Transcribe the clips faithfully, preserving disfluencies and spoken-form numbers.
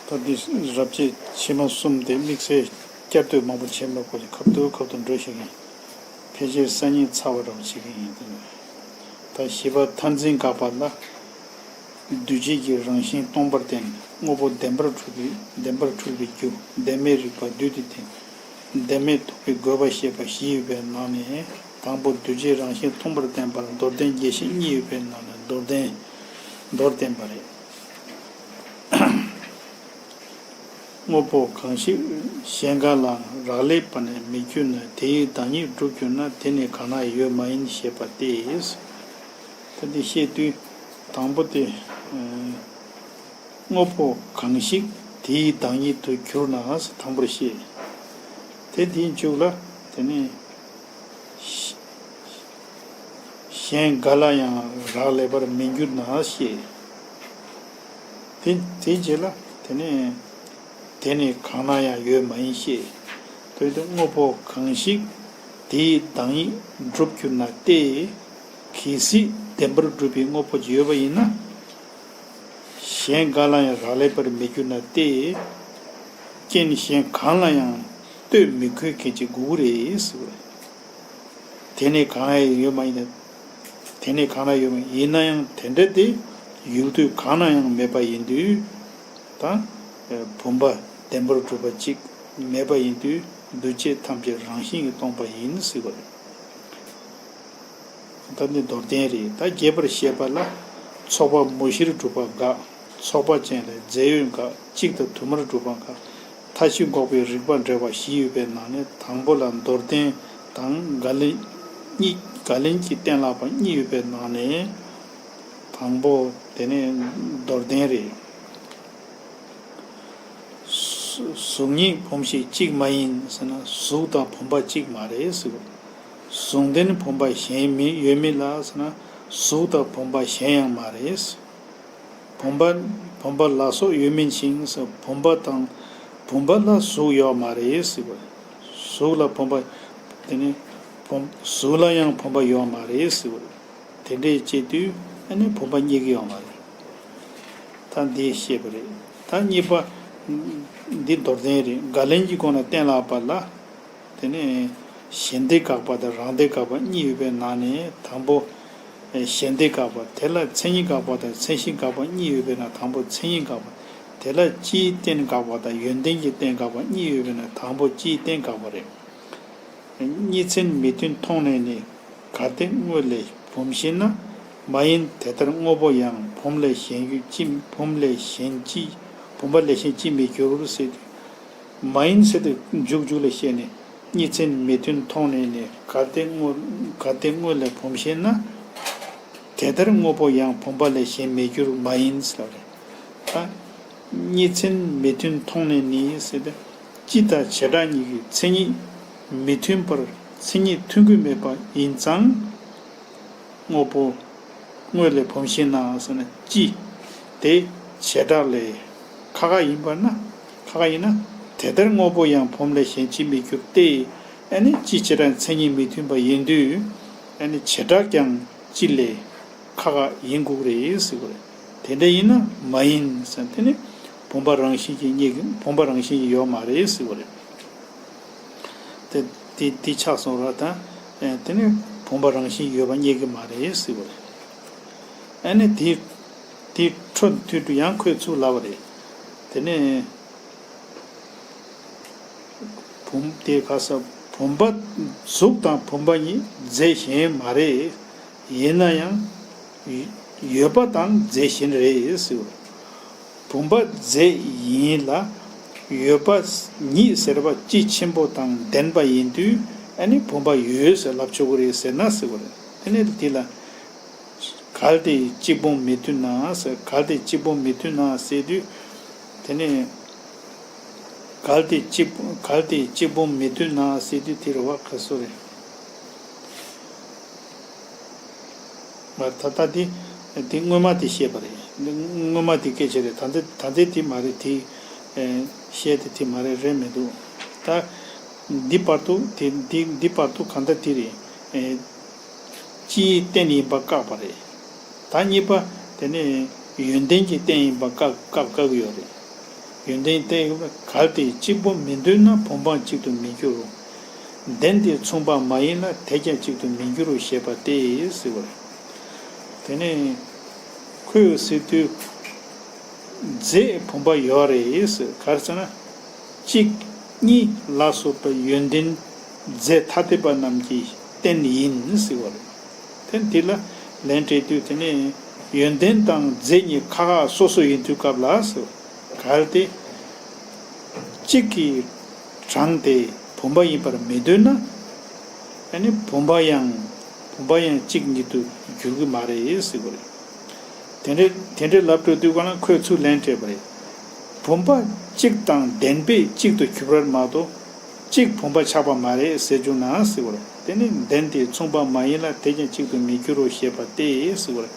ད་འདི་རབ་བྱེད་ཕྱི་མ་གསུམ་དེ་དམིགས་བསལ་བསྐྱར་ཟློས་མང་པོ་བྱེད་མ་དགོས་ཀྱི་ཁ་ཐུག་ཁ་ཐུག་འགྲོ་ཤེས་མཁན། ཕལ་ཆེར་སང་ཉིན་ཚར་བ་འདྲ་བོ་བྱེད་ཀྱི་ཡིན་དེ། ད་བཞི་པ་མཐར་འཛིན་དགག་པ་ལ། འདུས་བྱས་ཀྱི་རང་བཞིན་སྟོང་པར་བསྟན། དངོས་པོ་བདེན་པར་གྲུབ་པའི་བདེན་པར་གྲུབ་པའི་རྒྱུ་བདེན་མེད་རིགས་པ་བསྡུས་ཏེ་བསྟན། བདེན་མེད་རྟོགས་པའི་དགོས་པ་བཤད་པ་བཞི་ཡོད་པའི་ནང་ནས། དང་པོ་འདུས་བྱས་རང་བཞིན་སྟོང་པར་བསྟན་པར་མདོར་བསྟན་རྒྱས་བཤད་གཉིས་ཡོད་པའི་ནང་ནས་མདོར་བསྟན། མདོར་བསྟན་པ་རེད། དངོས་པོ་གང་ཞིག་གཞན་འགའ་ལའང་རག་ལས་པ་ནས་མི་འགྱུར་ན། དེའི་བདག་ཉིད་འགྲུབ་གྱུར་ན། དེ་ནི་གང་ན་ཡོད་མ་ཡིན་ཞེས་པ་སྟེ། ད་འདི་བཤད་དུས་དང་པོ་དེ། དངོས་པོ་གང་ཞིག་དེའི་བདག་ཉིད་དུ་གྱུར་ན། དང་པོར་བཤད། དེ་དེའི་མཇུག་ལ་དེ་ནས། གཞན་འགའ་ལ་ཡང་རག་ལས་པར་མི་འགྱུར་ན་ཞེས། དེ་དེའི་རྗེས་ལ་དེ་ནས། དེ་ནི་གང་ན་ཡང་ཡོད་མ་ཡིན་ཞེས། དེ་དུས་དངོས་པོ་གང་ཞིག་དེའི་བདག་ཉིད་འགྲུབ་གྱུར་ན་སྟེ། གལ་སྲིད་བདེན་པར་གྲུབ་པའི་དངོས་པོ་ཅིག་ཡོད་པ་ཡིན་ན། གཞན་འགའ་ལ་ཡང་རག་ལས་པར་མི་འགྱུར་ན་སྟེ། རྐྱེན་གཞན་གང་ལ་ཡང་ལྟོས་མི་དགོས་མཁན་ཅིག་དགོས་ཀྱི་རེད་ཟེར་བ་རེད། དེ་ནི་གང་ཡང་ཡོད་མ་ཡིན། དེ་ནི་གང་ན་ཡོད་མ་ཡིན་ན་ཡང་དེ་འདྲ་དེ་ཡུལ་དུས་གང་ན་ཡང་མེད་པ་ཡིན་དུས། ད་བུམ་པ་བདེན་པར་གྲུབ་པ་གཅིག་མེད་པ་ཡིན་དུས་འདུས་བྱས་ཐམས་ཅད་རང་བཞིན་གྱིས་སྟོང་པ་ཡིན་ཟེར་བ་རེད། ད་འདི་མདོར་བསྟན་རེད། ད་རྒྱས་པར་བཤད་པ་ལ། ཚོགས་པ་མུ་བཞིར་གྲུབ་པ་འགའ། ཚོགས་པ་ཅན་ལས་རྫས་ཡོད་འགའ། གཅིག་དང་དུ་མར་གྲུབ་པ་འགའ། མཐའ་བཞི་འགོག་པའི་རིགས་པ་འགྲེལ་བ་བཞི་ཡོད་པའི་ནང་ནས་དང་པོ་ལ་མདོར་བསྟན་དང་འགལ་ལན་གཉིས། འགལ་ལན་གྱི་གཏན་ལ་ཕབ་གཉིས་ཡོད་པའི་ནང་ནས་དང་པོ་དེ་ནི་མདོར་བསྟན་རེད། གཟུགས་ཉིད་བུམ་ཞིག་གཅིག་མ་ཡིན་ཟེར་ན་གཟུགས་དང་བུམ་པ་གཅིག་མ་རེད་ཟེར་བ། གཟུགས་ལྡན་བུམ་པ་གཞན་མི་ཡོད་མིན་ལ་ཟེར་ན་གཟུགས་དང་བུམ་པ་གཞན་ཡང་མ་རེད། བུམ་པ། བུམ་པ་ལ་སོགས་ཡོད་མིན་ཞིང་ཟེར། བུམ་པ་དང་། བུམ་པ་ལ་གཟུགས་ཡོད་མ་རེད་ཟེར་བ། གཟུགས་ལ་བུམ་པ། དེ་ནི་བུམ། གཟུགས་ལ་ཡང་བུམ་པ་ཡོད་མ་རེད་ཟེར་བ། དེ་འདྲས་བྱེད་དུས་ཨ་ནི་བུམ་པ་རྙེད་ཀྱི་ཡོད་མ་རེད། ད་འདི་བཤད་པ་རེད། ད་གཉིས་པ། འདི་མདོར་བསྟན་རེད། འགལ་ལན་གྱི་སྒོ་ནས་གཏན་ལ་ཕབ་པ་ལ། དེ་ནས་གཞན་སྡེ་དགག་པ་དང་རང་སྡེ་དགག་པ་གཉིས་ཡོད་པའི་ནང་ནས་དང་པོ། གཞན་སྡེ་དགག་པ་དེ་ལ་མཚན་ཉིད་དགག་པ་དང་མཚན་གཞི་དགག་པ་གཉིས་ཡོད་པའི་ནང་དང་པོ་མཚན་ཉིད་དགག་པ། དེ་ལ་སྤྱིའི་རྟེན་དགག་པ་དང་ཡོན་ཏན་གྱི་རྟེན་དགག་པ་གཉིས་ཡོད་པའི་ནང་དང་པོ་སྤྱིའི་རྟེན་དགག་པ་རེད། གཉིས་ཚན་མི་མཐུན་མཐོང་ནས་ནི། གལ་ཏེ་དངོས་ལས་བུམ་ཤེས་ན། མ་ཡིན་དེ་ལྟར་དངོས་པོ་ཡང་། བུམ་ལས་གཞན་རྒྱུ་ཅི། བུམ་ལས་གཞན་ཅི། བུམ་པ་ལས་གཞན་ཅིས་མི་འགྱུར་ཟེར་དུས། མ་ཡིན་ཟེར་དུས་མཇུག་མཇུག་ལ་བཤད་ནས་གཉིས་ཚན་མི་མཐུན་མཐོང་ནས་ནི། གལ་ཏེ་དངོས། གལ་ཏེ་དངོས་ལས་བུམ་ཤེས་ན། དེ་ལྟར་དངོས་པོ་ཡང་བུམ་པ་ལས་གཞན་མི་འགྱུར་མ་ཡིན་ཟེར་བ་རེད། ད་གཉིས་ཚན་མི་མཐུན་མཐོང་ནས་ནི་ཟེར་ཏེ། སྤྱི་དང་བྱེ་བྲག་གཉིས་ཀྱི་མཚན་ཉིད་མི་མཐུན་པར་མཚན་ཉིད་མཐུན་དགོས་མེད་པ་ཡིན་ཙང་། དངོས་པོ་དངོས་ལས་བུམ་ཤེས་ན་ཟེར་ན་སྤྱི་དེ་བྱེ་བྲག་ལས་ཁ་ཁ་ཡིན་པ་ན། ཁ་ཁ་ཡིན་ན་དེ་ལྟར་དངོས་པོ་ཡང་བུམ་ལས་གཞན་ཅིས་མི་འགྱུར་ཏེ། ཨ་ནི་སྤྱི་བྱེ་བྲག་མཚན་ཉིད་མི་མཐུན་པ་ཡིན་དུས། ཨ་ནི་བྱེ་བྲག་ཀྱང་སྤྱི་ལས་ཁ་ཁ་ཡིན་དགོས་རེད་ཟེར་བ་རེད། དེ་འདྲ་ཡིན་ན་མ་ཡིན་ཟེར། དེ་ནི་བུམ་པ་རང་བཞིན་གྱིས་རྙེད་ཀྱི། བུམ་པ་རང་བཞིན་གྱིས་ཡོད་མ་རེད་ཟེར་བ་རེད། དེ་དེ་དེ་ཆགས་སོང་ར། ད་དེ་ནི་བུམ་པ་རང་བཞིན་ཡོད་པ་རྙེད་ཀྱི་མ་རེད་ཟེར་བ་རེད། ཨ་ནི་དེ་དེ་འཕྲོ་མཐུད་དུ་ཡང་ཁོས་ཚུར་ལབ་པ་རེད། དེ་ནས། བུམ། དེ་ག་ས། བུམ་པ། གཟུགས་དང་བུམ་པ་གཉིས་རྫས་གཞན་མ་རེད། ཡིན་ན་ཡང་ཡོད་པ་དང་རྫས་གཞན་རེད་ཟེར། བུམ་པ་རྫས་ཡིན་ལ། ཡོད་པ་ཉིད་ཟེར་བ་སྤྱི་ཆེན་པོ་དང་ལྡན་པ་ཡིན་དུས་ཨ་ནི་བུམ་པ་ཡོད་ཟེར་ལབ་ཆོག་གི་རེད་ཟེར་ན་ཟེར་བ་རེད། དེ་ནས་དེ་ལ། གལ་ཏེ་གཅིག་བུམ་མི་མཐུན་ན་ཟེར། གལ་ཏེ་གཅིག་བུམ་མི་མཐུན་ན་ཟེར་དུས། དེ་ནས་གལ་ཏེ་གཅིག་གལ་ཏེ་གཅིག་བུམ་མི་མཐུན་ན་ཟེར་དུས་དེ་རེད་བ། ཁ་སོ་རེད། ད་ལྟ་དེ་དེ་སྔོན་མ་དེ་བཤད་པ་རེད། སྔོན་མ་དེ་སྐད་ཆ་རེད། ད་ལྟ་ད་ལྟའི་དེ་མ་རེད། དེ་བཤད་དེ་དེ་མ་རེད། རེད་མི་འདུག་ད་འདི་བར་དུ་དེ་འདི་འདི་བར་དུ་གང་ལྟར་དེ་རེད། སྤྱིའི་རྟེན་ཡིན་པ་བཀག་པ་རེད། ད་གཉིས་པ་དེ་ནི་ཡོན་ཏན་གྱི་རྟེན་ཡིན་པ་བཀག་བཀག་བཀག་ཡོད་རེད། ཡོན་ཏན་བསྟན་ཡོད་པ། གལ་ཏེ་གཅིག་པུ་མི་འདོད་ན། བུམ་པ་གཅིག་ཏུ་མི་འགྱུར་རོ། ལྡན་ཏེ་མཚུངས་པ་མ་ཡིན་ལ། དེས་ཀྱང་གཅིག་ཏུ་མི་འགྱུར་རོ་ཞེས་པ་སྟེ་ཟེར་བ་རེད། དེ་ནས་ཁོས་ཟེར་དུས་རྫས་བུམ་པ་ཡོད་རེད་ཟེར། ག་རེ་ཟེར་ན། གཅིག་གཉིས་ལ་སོགས་པའི་ཡོན་ཏན་རྫས་ཐ་དད་པ་རྣམས་ཀྱི་རྟེན་ཡིན་ཟེར་བ་རེད། དེ་འདི་ལ་ལན་སྤྲད་དུས་དེ་ནས་ཡོན་ཏན་དང་རྫས་གཉིས་ཁ་ཁ་སོ་སོ་ཡིན་དུས་སྐབས་ལ་ཟེར། གལ་ཏེ་གཅིག་གི་གྲངས་དེ་བུམ་པ་ཡིན་པར་མི་འདོད་ན། ཨ་ནི་བུམ་པ་ཡང་བུམ་པ་ཡང་གཅིག་ཉིད་དུ་འགྱུར་གྱི་མ་རེད་ཟེར་བ་རེད། དེ་འདྲའི་དེ་འདྲའི་ལབ་འགྲོ་དུས་གང་ལ་ཁོས་ཚུར་ལན་སྤྲད་པ་རེད། བུམ་པ་གཅིག་དང་ལྡན་པས་གཅིག་ཏུ་གྱུར་པར་མ་གཏོགས། གཅིག་བུམ་པ་ཆགས་པ་མ་རེད་ཟེར་བྱུང་ན་ཟེར་བ་རེད། དེ་ནི་ལྡན་ཏེ་མཚུངས་པ་མ་ཡིན་ལ། དེས་ཀྱང་གཅིག་ཏུ་མི་འགྱུར་རོ་ཞེས་པ་སྟེ་ཟེར་བ་རེད།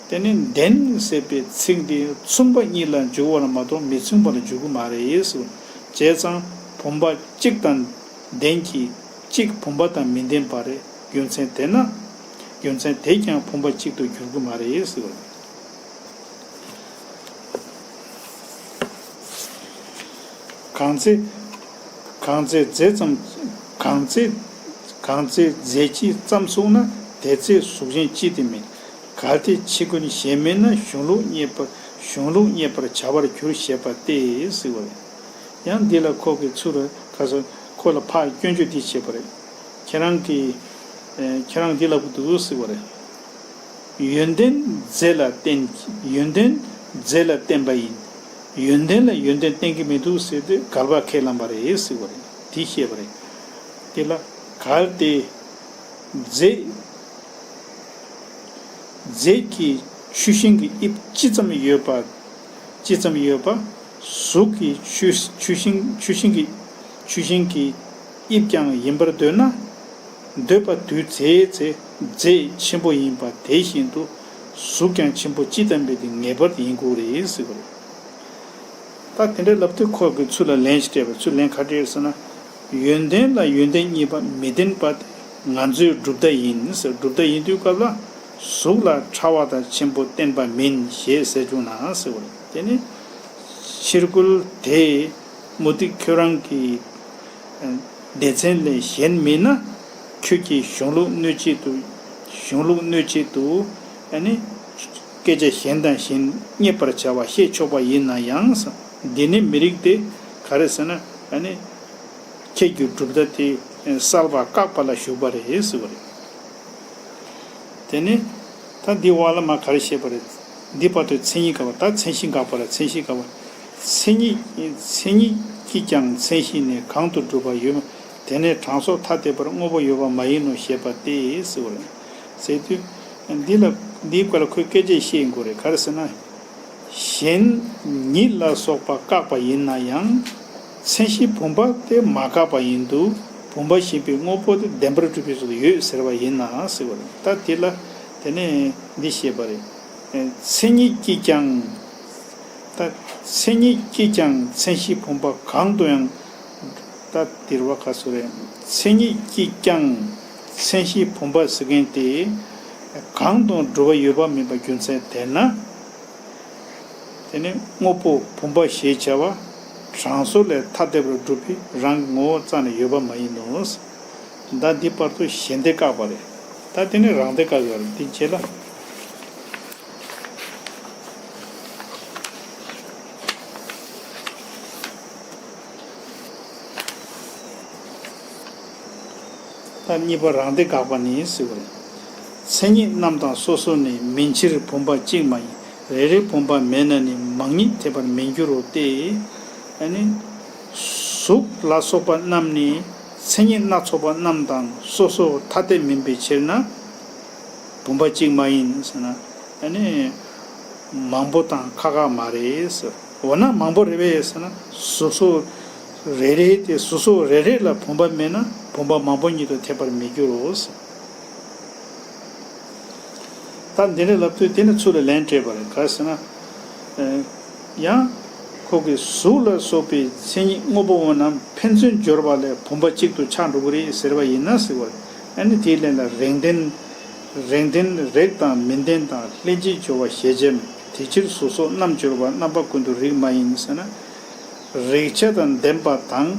དེ་ནི་ལྡན་ཟེར་བའི་ཚིག་འདི་མཚུངས་པ་གཉིས་ལ་འཇུག་པར་མ་གཏོགས་མི་མཚུངས་པ་ལ་འཇུག་གི་མ་རེད་ཟེར་བ་རེད། བྱས་ཙང་བུམ་པ་གཅིག་དང་ལྡན་གྱི་གཅིག་བུམ་པ་དང་མི་ལྡན་པ་རེད། རྒྱུ་མཚན་དེས་ན། རྒྱུ་མཚན་དེས་ཀྱང་བུམ་པ་གཅིག་ཏུ་འགྱུར་གྱི་མ་རེད་ཟེར་བ་རེད། གང་ཚེ། གང་ཚེ་རྫས་ཙམ། གང་ཚེ། གང་ཚེ་རྫས་གཅིག་ཙམ་གསུངས་ན། དེ་ཚེ་གཟུགས་ཅན་གཅིག་སྟེ་མིན། གལ་ཏེ་ཕྱི་ཀུན་གཞན་མིན་ན། གཞུང་ལུགས་རྙེད་པ། གཞུང་ལུགས་རྙེད་པར་བྱ་བར་འགྱུར་ཞེས་པ་སྟེ་ཟེར་བ་རེད། ཡང་འདི་ལ་ཁོ་གིས་ཚུར་ཁ་སང་ཁོ་ལ་ཕར་སྐྱོན་བརྗོད་འདི་བྱས་པ་རེད། ཁྱེད་རང་གིས་ཨེ། ཁྱེད་རང་འདི་ལབ་ཀྱི་འདུག་ཟེར་བ་རེད། ཡོན་ཏན་རྫས་ལ་བརྟེན། ཡོན་ཏན་རྫས་ལ་བརྟེན་པ་ཡིན། ཡོན་ཏན་ལ་ཡོན་ཏན་བརྟེན་གྱི་མི་འདུག་ཟེར་དུས་འགལ་བ་ཁས་བླངས་པ་རེད་ཟེར་བ་རེད། དེ་བཤད་པ་རེད། དེ་ལ་གལ་ཏེ་རྫས། རྫས་ཀྱི་ཆུ་ཤིང་གི་དབྱིབས་ཅི་ཙམ་ཡོད་པ། ཅི་ཙམ་ཡོད་པ། གཟུགས་ཀྱི་ཆུ་ཆུ་ཤིང་ཆུ་ཤིང་གི་ཆུ་ཤིང་གི་དབྱིབས་ཀྱང་ཡིན་པར་འདོད་ན། འདོད་པ་དུས་ཚེ་ཚེ་རྫས་ཆེན་པོ་ཡིན་པ་དེ་བཞིན་དུ་གཟུགས་ཀྱང་ཆེན་པོ་ཅི་ཙམ་པའི་དེ་ངེས་པར་དུ་ཡིན་དགོས་རེད་ཟེར་བ་རེད། ད་དེ་འདྲའི་ལབ་དུས་ཁོ་གིས་ཚུར་ལ་ལན་ཞིག་སྤྲད་པ། ཚུར་ལན་ག་རེ་སྤྲད་ཟེར་ན། ཡོན་ཏན་ལ་ཡོན་ཏན་གཉིས་པ་མི་ལྡན་པ་དེ་ང་ཚོའི་གྲུབ་མཐའ་ཡིན་ཟེར། གྲུབ་མཐའ་ཡིན་དུས་སྐབས་ལ་གཟུགས་ལ་ཕྲ་བ་དང་ཆེན་པོ་བརྟེན་པ་མིན་ཞེས་ཟེར་བྱུང་ན་ཟེར་བ་རེད། དེ་ནི་ཕྱིར་རྒོལ་དེ་མུ་སྟེགས་ཁྱོད་རང་གི་སྡེ་ཚན་ལས་གཞན་མིན་ན། ཁྱོད་ཀྱིས་གཞུང་ལུགས་གནོད་བྱེད་དུ། གཞུང་ལུགས་གནོད་བྱེད་དུ་ཨ་ནི་སྐད་ཆ་གཞན་དང་གཞན་རྙེད་པར་བྱ་བ་བཤད་ཆོག་པ་ཡིན་ན་ཡང་། འདི་ནི་མི་རིགས་ཏེ། ག་རེ་ཟེར་ན། ཨ་ནི་ཁྱེད་ཀྱི་གྲུབ་མཐའ་དེ་གསལ་བ་བཀག་པ་ལ་ཞུགས་པ་རེད་ཟེར་བ་རེད། དེ་ནི་ད་འདི་བ་ལ་མ་ག་རེ་བཤད་པ་རེད། འདི་བར་དུ་མཚན་ཉིད་དགག་པ། ད་མཚན་གཞི་དགག་པ་ལ། མཚན་གཞི་དགག་པ། མཚན་ཉིད། མཚན་ཉིད་ཀྱིས་ཀྱང་མཚན་གཞི་ནི་གང་དུ་གྲུབ་པ་ཡོད། དེ་ནི་གྲངས་སུ་ཐ་དད་པར་དངོས་པོ་ཡོད་པ་མ་ཡིན་ནོ་ཞེས་པ་སྟེ་ཟེར་བ་རེད། ཟེར་དུས་འདི་ལ་འདིའི་སྐོར་ལ་ཁོས་སྐད་ཆ་བཤད་དགོས་རེད། ག་རེ་ཟེར་ན། གཞན་ཉིད་ལ་སོགས་པ་བཀག་པ་ཡིན་ན་ཡང་། མཚན་གཞི་བུམ་པ་དེ་མ་བཀག་པ་ཡིན་དུས། བུམ་པ་ཞེས་པའི་དངོས་པོ་དེ་བདེན་པར་གྲུབ་པའི་ཚུལ་དུ་ཡོད་ཟེར་བ་ཡིན་ན་ཟེར་བ་རེད། ད་དེ་ལ་དེ་ནས་འདི་བཤད་པ་རེད། མཚན་ཉིད་ཀྱིས་ཀྱང་། ད་མཚན་ཉིད་ཀྱིས་ཀྱང་མཚན་གཞི་བུམ་པ་གང་དུ་ཡང་། ད་འདིར་བ་ག་སུ་རེད། མཚན་ཉིད་ཀྱིས་ཀྱང་མཚན་གཞི་བུམ་པ་ཟེར་མཁན་དེ་གང་དུ་གྲུབ་པ་ཡོད་པ་མིན་པ་རྒྱུ་མཚན་དེས་ན། དེ་ནི་དངོས་པོ་བུམ་པ་ཞེས་བྱ་བ་གྲངས་སུ་ལས་ཐ་དད་པར་གྲུབ་པའི་རང་གི་ངོ་བོ་རྩ་ནས་ཡོད་པ་མ་ཡིན་ནོ། ད་འདི་བར་དུ་གཞན་སྡེ་བཀག་པ་རེད། ད་དེ་ནི་རང་སྡེ་བཀག་ཡོད་རེད། དེ་རྗེས་ལ། ད་གཉིས་པ་རང་སྡེ་དགག་པ་ནི་ཟེར་བ་རེད། མཚན་ཉིད་རྣམས་དང་སོ་སོ་ནི། མིན་ཕྱིར་བུམ་པ་གཅིག་མ་ཡིན། རེ་རེ་བུམ་པ་མེད་ན་ནི། མང་ཉིད་འཐད་པར་མི་འགྱུར་རོ་སྟེ། ཨ་ནི་གཟུགས་ལ་སོགས་པ་རྣམས་ནི་མཚན་ཉིད་སྣ་ཚོགས་པ་རྣམས་དང་སོ་སོ་ཐ་དད་མིན་པའི་ཕྱིར་ན། བུམ་པ་གཅིག་མ་ཡིན་ཟེར་ན། ཨ་ནི་མང་པོ་དང་ཁ་ཁ་མ་རེད་ཟེར། འོ་ན་མང་པོ་རེད་པས་ཟེར་ན། གཟུགས་སོགས་རེ་རེ་དེ། གཟུགས་སོགས་རེ་རེ་ལ་བུམ་པ་མེད་ན་བུམ་པ་མང་པོ་ཉིད་དུ་འཐད་པར་མི་འགྱུར་རོ་ཟེར། ད་འདི་འདྲ་ལབ་དུས་དེ་ནི་ཚུར་ལ་ལན་སྤྲད་པ་རེད། ག་རེ་ཟེར་ན། ཡང་ཁོ་གིས་གཟུགས་ལ་སོགས་པའི་མཚན་ཉིད་དངོས་པོ་རྣམས་ཕན་ཚུན་སྦྱོར་བ་ལས་བུམ་པ་གཅིག་ཏུ་ཆགས་འགྲོ་གི་རེད་ཟེར་བ་ཡིན་ན་ཟེར་བ་རེད། ཨ་ནི་དེའི་ལན་ལ་རེག་ལྡན། རེག་ལྡན་རེག་དང་མི་ལྡན་དང་ལྷན་ཅིག་སྦྱོར་བ་ཞེས་བྱ་མིན། དེ་ཕྱིར་གཟུགས་སོགས་རྣམ་སྦྱོར་བ་རྣམ་པ་ཀུན་ཏུ་རིགས་མ་ཡིན་ཟེར་ན། རེག་བྱ་དང་ལྡན་པ་དང་།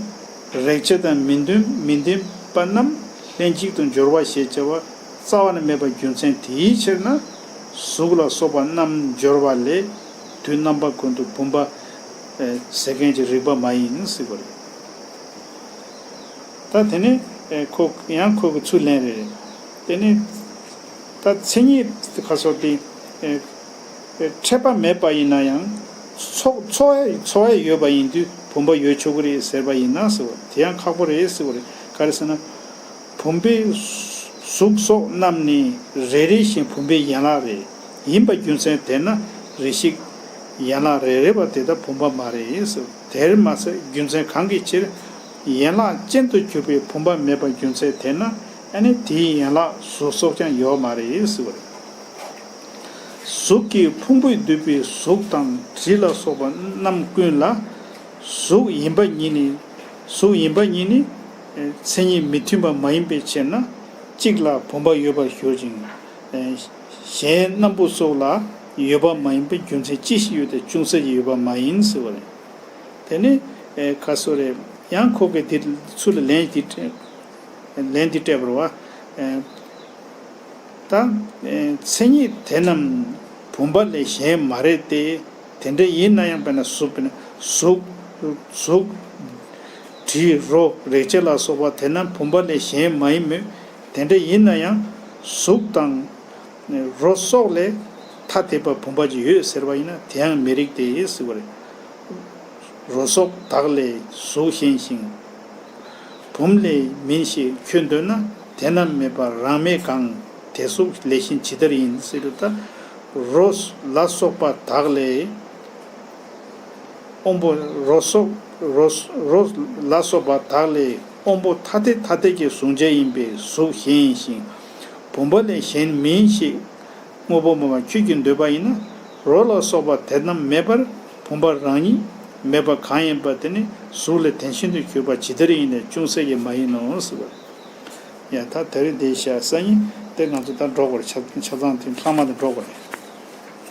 རེག་བྱ་དང་མི་ལྡན་མི་ལྡན་པ་རྣམས་ལྷན་ཅིག་ཏུ་སྦྱོར་བ་ཞེས་བྱ་བ་རྩ་བ་ནས་མེད་པའི་རྒྱུ་མཚན་དེའི་ཕྱིར་ན། གཟུགས་ལ་སོགས་པ་རྣམས་སྦྱོར་བ་ལས་དུས་རྣམ་པ་ཀུན་ཏུ་བུམ་པ་ཟེར་མཁན་གྱི་རིགས་པ་མ་ཡིན་ཟེར་བ་རེད། ད་དེ་ནས་ཁོ་ཡང་ཁོ་གི་ཚུར་ལན་རེད། དེ་ནས་ད་མཚན་ཉིད་ཁ་སོགས་དེ། འཕྲད་པ་མེད་པ་ཡིན་ན་ཡང་། ཚོགས་ཚོགས་ཚོགས་ཡས་ཡོད་པ་ཡིན་དུས་བུམ་པ་ཡོད་ཆོག་གི་རེད་ཟེར་བ་ཡིན་ན་ཟེར་བ་དེ་ཡང་ཁག་པོ་རེད་ཟེར་བ་རེད། ག་རེ་ཟེར་ན། བུམ་པའི་གཟུགས་སོགས་རྣམས་ནི་རེ་རེ་བཞིན་བུམ་པའི་ཡན་ལག་རེད། ཡིན་པ་རྒྱུ་མཚན་དེས་ན་རེ་ཞིག་ཡན་ལག་རེ་རེ་བ་དེ་དག་བུམ་པ་མ་རེད་ཟེར། དེར་མ་ཟད་རྒྱུ་མཚན་གང་གི་ཕྱིར་ཡན་ལག་ཅན་དུ་གྱུར་པའི་བུམ་པ་མེད་པ་རྒྱུ་མཚན་དེས་ན་ཨ་ནི་དེའི་ཡན་ལག་གཟུགས་སོགས་ཀྱང་ཡོད་མ་རེད་ཟེར་བ་རེད། གཟུགས་ཀྱི་ཕུང་པོས་བསྡུས་པའི་གཟུགས་དང་དྲི་ལ་སོགས་པ་རྣམས་ཀུན་ལ། གཟུགས་ཡིན་པ་ཉིད་ནི། གཟུགས་ཡིན་པ་ཉིད་ནི་མཚན་ཉིད་མི་མཐུན་པ་མ་ཡིན་པའི་ཕྱིར་ན་གཅིག་ལ་བུམ་པ་ཡོད་པར་ཞུགས་ཅིང་། གཞན་སྣམ་བུ་སོགས་ལ་ཡོད་པ་མ་ཡིན་པའི་རྒྱུ་མཚན་ཅི་ཞིག་ཡོད་དེ་ཅུང་ཟད་ཀྱིས་ཡོད་པ་མ་ཡིན་ཟེར་བ་རེད། དེ་ནི་ཁ་སོ་རེད། ཡང་ཁོ་གིས་འདི་ཚུར་ལན་འདི་ལན་འདི་སྤྲད་པ་རེད་བ། ད། མཚན་ཉིད་དེ་རྣམས་བུམ་པ་ལས་གཞན་མ་རེད་དེ། དེ་འདྲ་ཡིན་ན་ཡང་དཔེར་ན་གཟུགས་དཔེར་ན་གཟུགས། གཟུགས། དྲི་རོ་རེག་བྱ་ལ་སོགས་པ་དེ་རྣམས་བུམ་པ་ལས་གཞན་མ་ཡིན་མོད། དེ་འདྲ་ཡིན་ན་ཡང་གཟུགས་དང་། རོ་སོགས་ལས་ཐ་དད་པ་བུམ་པ་ཅིག་ཡོད་ཟེར་བ་ཡིན་ན་དེ་ཡང་མི་རིགས་ཏེ་ཟེར་བ་རེད། རོ་སོགས་དག་ལས་གཟུགས་གཞན་ཞིང་། བུམ་ལས་མིན་ཞེས་ཁྱོད་འདོད་ན། དེ་རྣམས་མེད་པར་རང་མེད་གང་། དེ་གཟུགས་ལས་གཞན་ཇི་ལྟར་ཡིན་ཟེར་དུས་ད། རོ་ལ་སོགས་པ་དག་ལས། དབང་པོ་རོ་སོགས་རོ་རོ་ལ་སོགས་པ་དག་ལས་དབང་པོ་ཐ་དད་ཐ་དད་ཀྱི་གཟུང་བྱ་ཡིན་པས་གཟུགས་གཞན་ཡིན་ཞིང་། བུམ་པ་ལས་གཞན་མིན་ཞེས་དངོས་པོ་སྨྲ་བ་ཁྱོད་ཀྱིས་འདོད་པ་ཡིན་ན། རོ་ལ་སོགས་པ་དེ་རྣམས་མེད་པར་བུམ་པ་རང་ཉིད་མེད་པ་གང་ཡིན་པ་དེ་ནི་གཟུགས་ལས་དོན་གཞན་དུ་གྱུར་པ་ཇི་ལྟར་ཡིན་ནས་ཅུང་ཟད་ཀྱིས་མ་ཡིན་ནོ་ཟེར་བ་རེད། ཡ་ད་དེ་རིང་འདི་བཤད་ས་ཡིན། དེ་ང་ཚོ་ད་འགྲོ་དགོས་རེད། ཆ་ཆ་ཚང་དེ་ལྷག་མ་དེ་འགྲོ་དགོས་རེད།